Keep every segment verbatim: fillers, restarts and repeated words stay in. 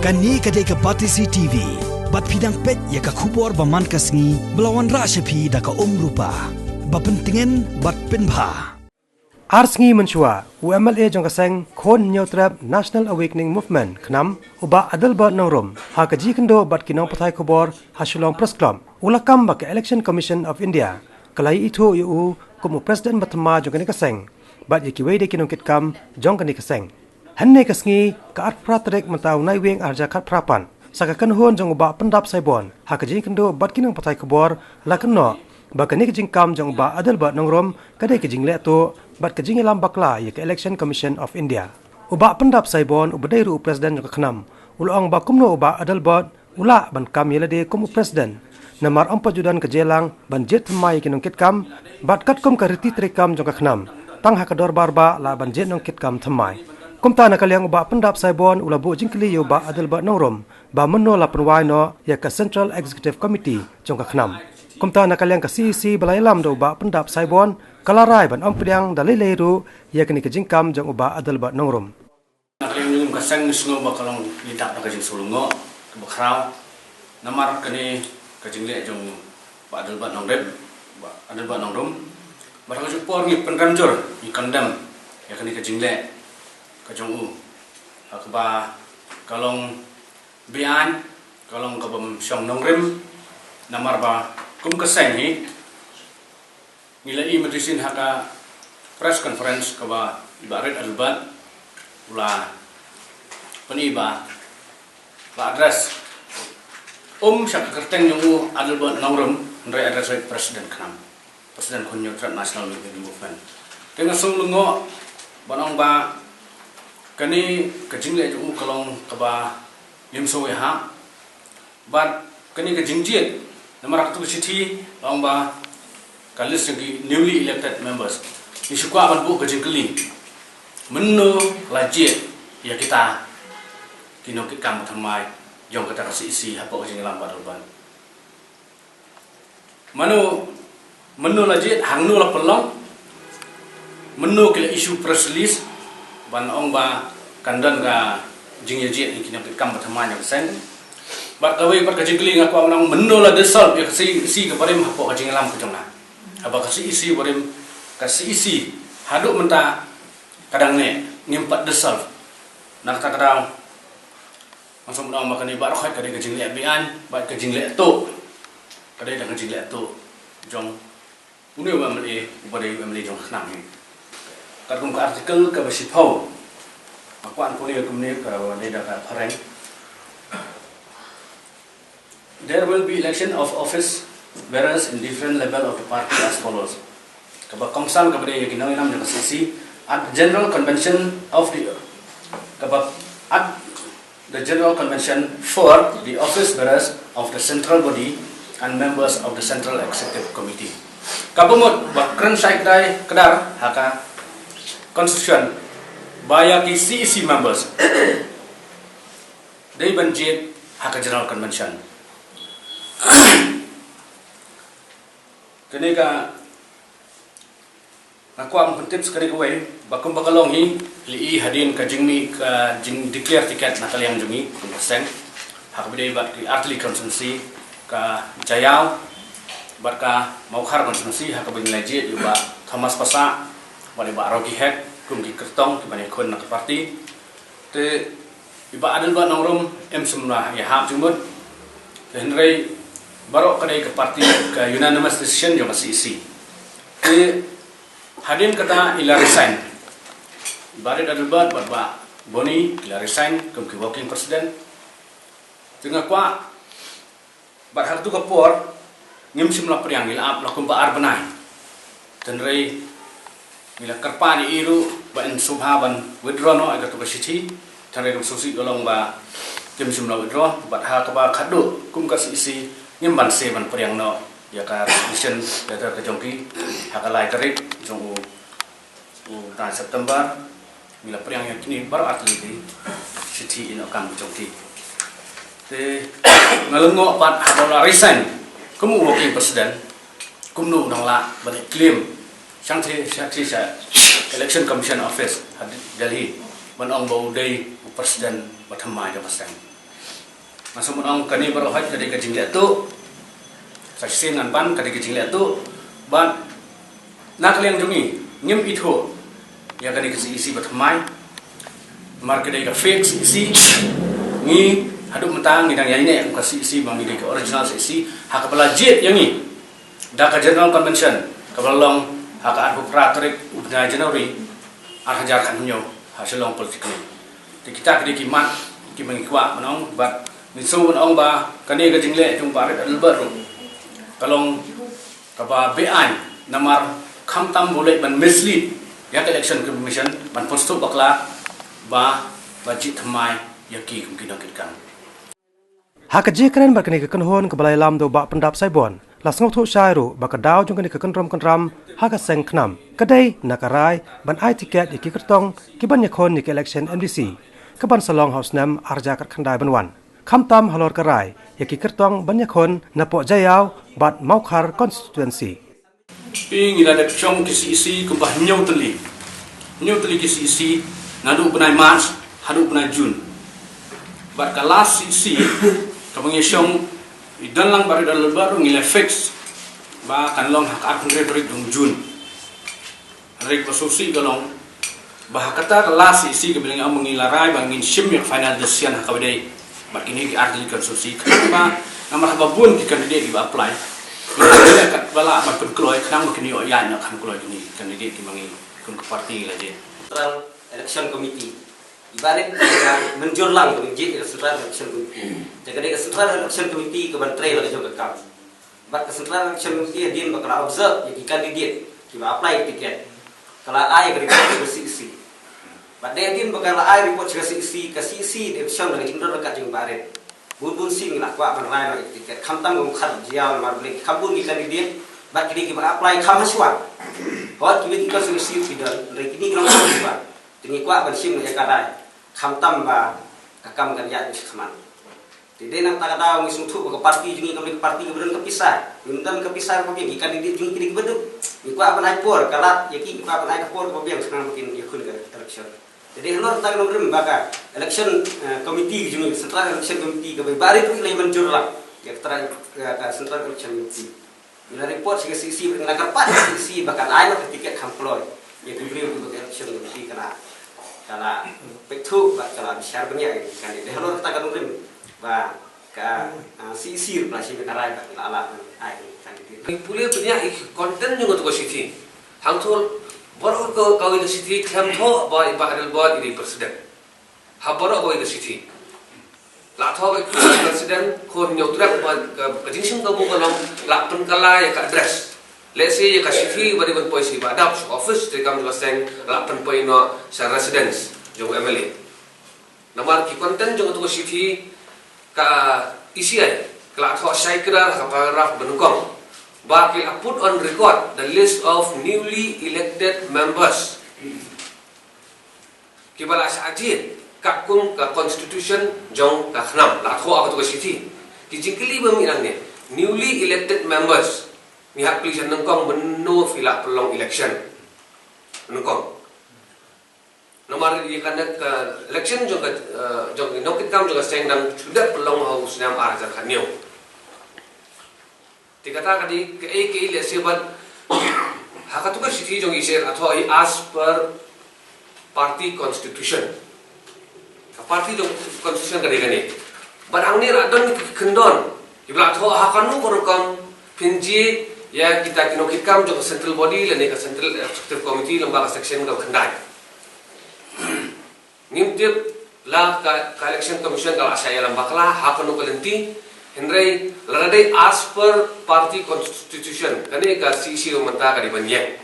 Kane ka dei ka Batesi T V. Bad phi dang peit ïa ka khubor ba man ka sngi ba la wanrah sha phi da ka Umrupa. Ba pyntngen bad pynbha. Ar sngi mynshuwa, u M L A jong ka seng Khun Hynñiewtrep National Awakening Movement, KHNAM, u Bah Adelbert Nongrum, ha ka jingïakynduh bad ki nongpathai khubor ha Shillong Press Club, u la kam ba ka Election Commission of India ka la ïa ithuh ïa u kum u President ba thymmai jong kane ka seng bad ïa kiwei de ki nongkitkam jong kane ka seng. Hynne ka sngi, ka arphew phra tarik mynta u Naiwieng arhajar khatphra pat, sa ka kynhun jong u Bah Pyndap Saibon, ha ka jingïakynduh bad ki nongpathai khubor, la kynnoh ba kane ka jingkam jong u Bah Adelbert Nongrum ka dei ka jingleh tuh bad ka jingïalam bakla ïa ka Election Commission of India. U Bah Pyndap Saibon, uba dei ruh u President jong ka KHNAM, u la ong ba kumno u Bah Adelbert u lah ban kam ïa lade kum u President, namar ym pat ju don ka jingïalang ban jied thymmai ïa ki nongkitkam, bad katkum ka riti treikam jong ka KHNAM, tang ha ka dorbar bah lah ban jied nongkitkam thymmai. Kumta na ka liang u Bah Pyndap Saibon u la buh jingkylli ïa u Bah Adelbert Nongrum ba mynno la pynwai noh ïa ka Central Executive Committee jong ka KHNAM. Kumta na ka liang ka C E C ba la ïalam da u Bah Pyndap Saibon ka la rai ban ym pdiang da lei lei ruh ïa kane ka jingkam jong u Bah Adelbert Nongrum. Na ka liang jong ka seng ngi sngew ba ka long ngi dap da ka jingsngewlyngngoh kaba khraw namar kane ka jingleh jong u Bah Adelbert Nongrum, Bah Adelbert Nongrum. Bad ha kajuh por ngi pynrem jur, ngi condemn ïa kane ka jingleh ka jong u. Ha kaba ka long beaiñ, ka long kabym shong nongrim, namar ba kum ka seng ngi, ngi la ïohi mynta shisien ha ka press conference kaba i Bah Rit Adelbert u la pyni ba la address um sha ka kyrteng jong u Adelbert Nongrum, hynrei address ïa u President KHNAM, President Khun Hynñiewtrep National Awakening Movement. Te nga sngew lyngngoh ban ong ba kane ka jingleh jong u ka long kaba ngim sngew ïahap. Bad kane ka jingjied, namar ha katu ka shithi la ong ba ka list jong ki newly elected members. Ngi shu kwah ban buh ka jingkylli, mynno la jied ïa kita ki nongkitkam ba thymmai jong kata ka C E C hapoh ka jingïalam Bah Adelbert? Mano, mynno la jied, hangno la pynlong, mynno ki la issue press release ban ong ba kan don ka jingïajied ïa ki nongkitkam ba thymmai jong ka seng? Bad kawei pat ka jingkylli nga kwah ban ong, mynno la dissolve ïa ka C E C ka barim hapoh ka jingïalam ka jong nga? Haba ka C E C barim, ka C E C haduh mynta ka dang neh, ngim pat dissolve. Na kata ka daw, nga sngewbha ban ong ba kane baroh ka dei ka jingleh beaiñ bad ka jingleh tuh. Ka dei da ka jingleh tuh jong une u M L A uba dei u M L A jong ka KHNAM hi. Katkum ka article kaba shiphew, nga kwah ban pule kumne, kaba dei da ka phareng. There will be election of office bearers in different level of the party as follows. Kaba kongsan kaba dei ïa ki nongïalam jong ka C E C, at the general convention of the, kaba at the general convention for the office bearers of the central body and members of the central executive committee. Kaba mut ba kren shai kdai kdar ha ka constitution ba ïa ki C E C members dei ban jied ha ka general convention. Kane ka, nga kwah ban pyntip sa kane kawei ba kumba ka long hi, lei hadien ka jingmih ka jingdeclare ticket na ka liang jong ngi kum ka seng, ha kaba dei bad ki artylli constituency, ka Jaïaw bad ka Mawkhar constituency, ha kaba ngi la jied ïa u Bah Thomas Passah bad ïa u Bah Rocky Hek kum ki kyrtong kiban ïakhun na ka party. Te i Bah Adelbert Nongrum im shym la ïahap jingmut. Te hynrei baroh ka dei ka party, ka unanimous decision jong ka C E C. Te hadien kata i la resign. I Bah Rit Adelbert bad Bah Boni i la resign kum ki working president. Te nga kwah bad ha katu ka por ngim shym la pdiang, ngi la ap la kumba ar bnai. Hynrei ngi la kyrpad ïa i ruh ba in sngewbha ban withdraw noh ïa katu ka shithi. Hynrei ka sngewsih ka long ba kim shym la withdraw, bad ha kaba khadduh kum ka C E C ngim banse ban pdiang noh ïa ka resignation letter ka jong ki ha ka lai tarik jong u u bnai September. Ngi la pdiang ïa kine baroh artylli ki shithi ïehnoh kam jong ki. Te nga lyngngoh pat haba la resign kum u working president, kumno u nang lah ban claim shang te, shang te sha Election Commission Office ha Delhi ban ong ba u dei u president ba thymmai jong ka seng. Nga sngewbha ban ong kane baroh hoi ka dei ka jingleh tuh. Sa shisien ngan ban ka dei ka jingleh tuh. Bad na ka liang jong ngi ngim ithuh ïa kane ka C E C ba thymmai. Namar ka dei ka fake C E C. Ngi haduh mynta ngi dang ïaineh kum ka C E C ba ngi dei ka original C E C. Ha kaba la jied ïa ngi da ka General Convention kaba la long ha ka arphew phra tarik u bnai January ar hajar khathynñiew ha Shillong Polytechnic. Te kita ki dei ki mat kiba ngi kwah ban ong bad ngi sngewbha ban ong ba kane ka jingleh jong Bah Rit Adelbert ruh ka long kaba beaiñ namar khamtam ba u leit ban mislead ïa ka Election Commission ban pynsngewthuh bakla ba ba jied thymmai ïa ki kum ki nongkitkam. Ha ka jingkren bad kane ka kynhun kaba la ïalam da u Bah Pyndap Saibon, la sngewthuh shai ruh ba ka daw jong kane ka kynrum kynram ha ka seng KHNAM ka dei na ka rai ban ai tiket ïa ki kyrtong kiban ïakhun ïa ka election M D C kaban sa long ha u snem ar hajar khatkhyndai ban wan, khamtam halor ka rai ïa ki kyrtong ban ïakhun napoh Jaïaw bad Mawkhar constituency. Phi, ngi la dep shong ki C E C kumba hynñiew tylli. Hynñiew tylli ki C E C naduh bnai March haduh bnai June. Bad ka last C E C kaba ngi shong i don lang Bah Rit Adelbert ruh ngi la fix ba kan long ha ka arphew hynriew tarik jong June. Hynrei kaba sngewsih ka long ba ha kata ka last C E C kaba ngi ong ngi la rai ba ngin shim ïa ka final decision ha kaba dei bad kine ki ar tylli ki constituency. Khnang ba namar haba bun ki candidate kiba apply, ngi la kat ba lah ban pynkloi khnang ba kin ïoh ïaid noh kham kloi kine ki candidate kiba ngi kum ka party la jied. Central Election Committee. I Bah Rit mynjur lang ban jied ïa ka Central Election Committee. Te ka dei ka Central Election Committee kaban trei la ka jong ka kam. Bad ka Central Election Committee hadien ba ka la observe ïa ki candidate kiba apply ka ticket, ka la ai ka report sha ka C E C. Bad dei hadien ba ka la ai report sha ka C E C, ka C E C dei ban shong da ka jingdon ryngkat jong Bah Rit. Bun bun sien ngi la kwah ban rai noh ïa ka ticket, khamtam ka Mawkhar, Jaïaw namar ba ki kham bun ki candidate bad kine kiba apply kham hashwa. Hooid kiba ki constituency ki don, hynrei kine ki long kham hashwa. Te ngi kwah ban shim noh ïa ka rai khamtam ba ka kam kan ïaid shakhmat. Te dei na kata ka daw ngi sngewthuh ba ka party jong ngi kam dei ka party kaba don ka pisa. Ngim don ka pisa kaba biang, ki candidate jong ngi ki dei kiba duk. Ngi kwah ban ai por, ka lad ïa ki ngi kwah ban ai ka por kaba biang khnang ba kin ïakhun ka election. Te dei halor kata ka nongrim ba ka election, eh, committee jong ngi, Central Election Committee kaba i Bah Rit ruh i la ïa mynjur lang ïa ka Central, eh, ka Central Election Committee. Ngi la report sha ka C E C, ngi la kyrpad sha ka C E C ba kan ai noh ka ticket kham kloi ïa ki briew kiba ka election committee ka la, ka la peit thuh bad ka la bishar bniah ïa ki candidate. Halor kata ka nongrim ba ka, ah, C E C ruh ka la shim ïa ka rai ba ka la lah ban ai ïa ki candidate. Ngi pule bniah ïa ki content jong kata ka shithi. Hangto baroh kawei ka shithi khlem thoh ba i Bah Adelbert i dei president. Ha baroh kawei ka shithi. La thoh ba i president khun ñiew trep ba ka, ka jingshim kabu ka long la pynkylla ïa ka address. Lehse ïa ka shithi ba dei ban poi sha i Bah Dap sha office treikam jong ka seng la pynpoi noh sha residence jong u M L A. Namar ki content jong kata ka shithi ka E C I ka la thoh shai kdar ha ka paragraph ba nyngkong ba ki la put on record the list of newly elected members. Kiba la shah jied katkum ka constitution jong ka KHNAM, la thoh ha katu ka shithi. Ki jingkylli ba mih nangne, newly elected members, ngi hap kylli sha nyngkong mynno phi la pynlong election. Nyngkong. Namar ïa kane ka election jong ka, eh, jong ki nongkitkam jong ka seng dang shu dep pynlong ha u snem ar hajar khatñiew. Te kata ka dei kaei kaei lehse bad ha katu ka shithi jong E C I la thoh hi as per party constitution. Ka party jong constitution ka dei kane. Bad hangne la don ki kyndon kiba la thoh ha kano ka rukom phin jied ïa kita ki nongkitkam jong ka central body lane ka central executive committee lyngba ka section kaba khyndai. Ngim tip la ka, ka election commission ka la shah ïalam bakla ha kano ka lynti, hynrei lada dei as per party constitution, kane ka C E C mynta ka dei ban ïeng.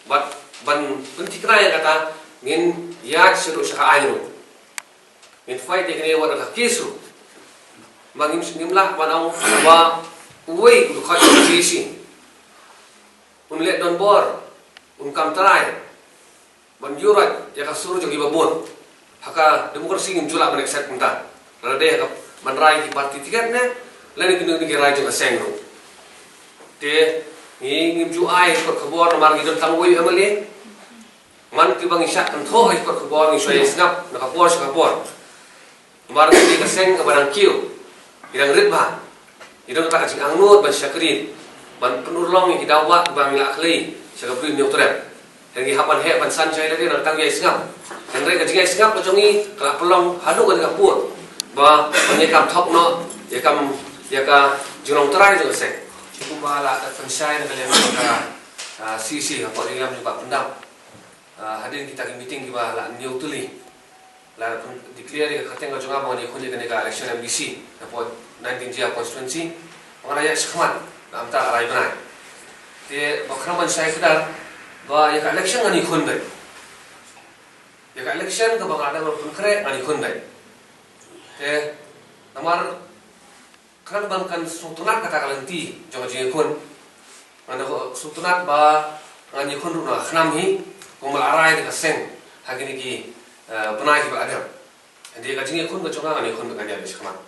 Bad ban pynthikna ïa kata ngin ïaid sha ruh sha ka aiñ ruh. Ngin fight ïa kane wat ka case ruh. Ma ngim, ngim lah ban ong ba uwei u dkhot C E C un leh donbor, un kam trai ban ïuhroit ïa ka sur jong kiba bun. Ha ka democracy ngim ju lah ban accept kumta. Lada dei ha ka ban rai ki party ticket ne lane kino kino ki rai jong ka seng ruh. Te ngi ngim ju ai kot khubor namar ngi don tang uwei u M L A. Man kiba ngi shah kynthoh ïa kot khubor ngi shu ïa sngap na ka por sha ka por. Namar kane ka seng kaba dang kiew, ngi dang rit bha. Ngi don kata ka jingangnud ban shakri, ban pynurlong ïa ki daw ba ngi la khlei sha ka Bri u Hynñiewtrep. Hynrei ngi hap ban heh ban san shai lade na ka tang ïa sngap. Hynrei ka jingïa sngap ka jong ngi ka la pynlong haduh kane ka por ba ban ïa kam thok noh ïa kam, ïa ka jinglong trai jong ka seng. Kumba la ka pynshai na ka liang ka, ah, C C hapoh jingïalam jong ka pyndap. Ah, hadien kita ki meeting kiba la ñiew tylli, la declare ïa ka kyrteng ka jong nga ba ngan ïakhun ïa kane ka election M D C hapoh nineteen Jia constituency. Ba ngan ïaid shakhmat namar ar lai bnai. Te ba khnang ban shai kdar ba ïa ka election ngan ïakhun beit. Ïa ka election kaba nga dang pynkhreh ngan ïakhun beit. Te namar khnang ban kan sngewtynnat kata ka lynti jong ka jingïakhun, ngan da sngewtynnat ba ngan ïakhun ruh na ka khnam hi, kumba la rai da ka seng ha kine ki, eh, bnai kiba la dep. Hynrei ka jingïakhun ka jong nga ngan ïakhun beit, ngan ïaid shakhmat.